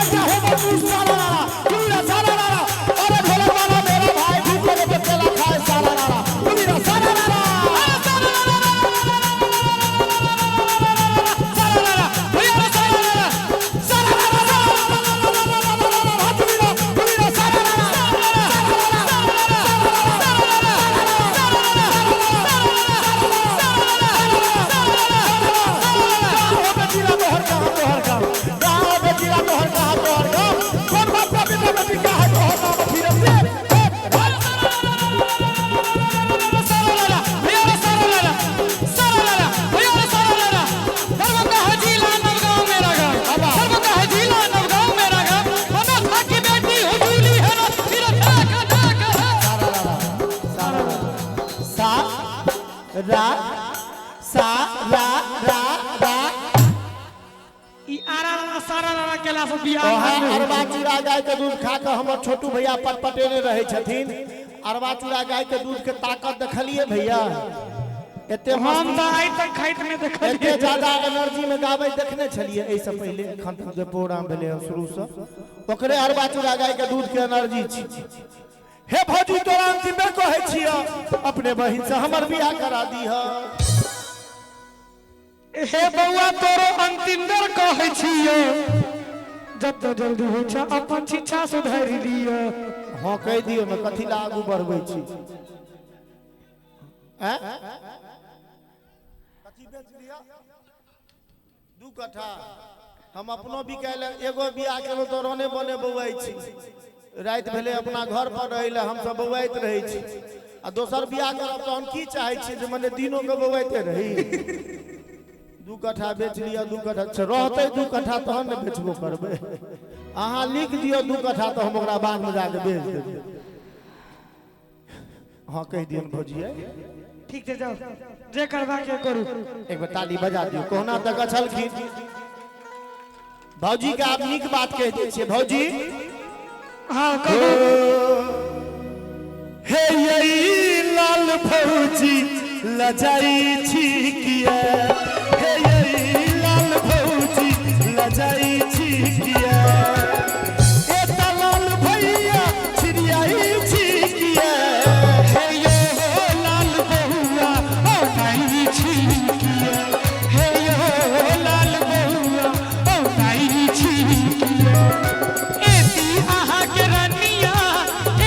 एकटा होमर तू सारा रारा तुमीरा सारा रारा। अरे ढोलक वाला मेरा भाई भूख लगे तो केला खाए सारा रारा तुमीरा सारा रारा। अरे सारा रा रा रा रा रा रा रा रा रा रा, भैया रे सारा रा रा सारा रा रा रा रा रा रा, तुमीरा तुमीरा सारा रारा। गाँव बेटीरा तोहर कहाँ तोहर गाँव, गाँव बेटीरा तोहर कहाँ तोहर गाँव, कोन बाप का बेटा बेटी का है तोहर नाम फिरत रे। सारा रा रा भैया रे सारा रा रा सारा रा रा भैया रे सारा रा रा। दरभंगा है जिला नवगांव मेरा गांव, दरभंगा है जिला नवगांव मेरा गांव, मनोज की बेटी हुजूली है ना फिर देख देख है। सा रा सा रा रा रा। ई आरा रा सारा रा रा केला से बियाह ओहे नहीं होई। अरबा चूड़ा गाय के दूध खा के हमर छोटू भैया पटपटेने रहै छथिन। अरबा चूड़ा गाय के दूध के ताकत देखलिए भैया? एते हम मस्ती तऽ आइ तक खाइत नहि एते देखलियै। ज्यादा एनर्जी में गाबै देखने छलिए एहिसँ पहिले? एखन तक जे प्रोग्राम भेलै हँ शुरूसँ ओकरे अरबा चूड़ा गाय के दूध के एनर्जी छी। हे भौजी, तोरा अंतिम बेर कहै छियह, अपने बहिन से हमर बियाह करा दीह। हे बौआ, तोरो अंतिम बेर कहै छियौ, जते जल्दी होइ छै अपन शिक्षा सुधारि लिअ। हँ, कहि दियौ ने, कथी लए आगू बढ़बै छी? आँय? कथी बेच लिअ? 2 कट्ठा हम अपनो बिकायल। एगो बियाह केलहुँ तऽ रने बने बौआइ छी, राति भेलै अपना घर पर रहै लए हमसब बौआइत रहै छी, आ दोसर बियाह करब तऽ हम की चाहै छियै जे मने दिनो के बौआइते रही? 2 कट्ठा बेच लिअ, 2 कट्ठा छै, रहतै 2 कट्ठा तहन ने बेचबो करबै। अहाँ लिख दियौ 2 कट्ठा तऽ हम ओकरा बादमे जाके बेच देबै। हँ, कहि दियौन भौजियै। ठीक छै, जाउ, जे करबाक के करू। एक बेर ताली बजा दियौ। कहुना तऽ गछलखिन भौजी के। आब नीक बात कहि दै छियै भौजी। हँ, कहू। हे यही लाल भौजी, लजाई छी किया? हे यही लाल भौजी, लजाई छी किया? ए त लाल भैया, छिड़ियाई छी किया? हे यो लाल बहुआ, ओ ताई छी किया? हे यो लाल बहुआ, ओ ताई छी किया? एती अहाँके रनिया,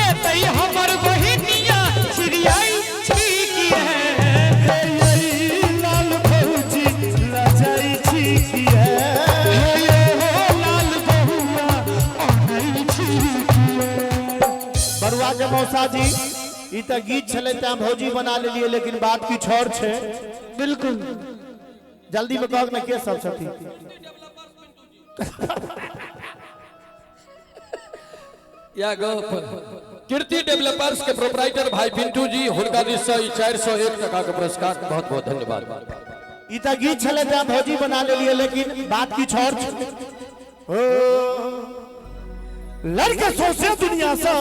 एतै हमर बहिनिया, छिड़ियाई छी किया? हे यही लाल भौजी, लजाई छी किया? हे यो लाल बहुआ, ओ ताई छी किया? बरुआ के मौसा जी, ई तऽ गीत छलै तैं भौजी बना लेलियै, लेकिन बात किछु आओर छै। बिल्कुल। जल्दी में कहक ने, के सब छथिन? या गप कीर्ति डेवलपर्स के प्रोपराइटर भाई पिंटू जी, हुनका दिस से ई 401 टका के पुरस्कार, बहुत बहुत धन्यवाद। ई तऽ गीत छलै तैं भौजी बना लेलियै, लेकिन बात किछु आओर छै। ओ लड़के सौंसे दुनिया से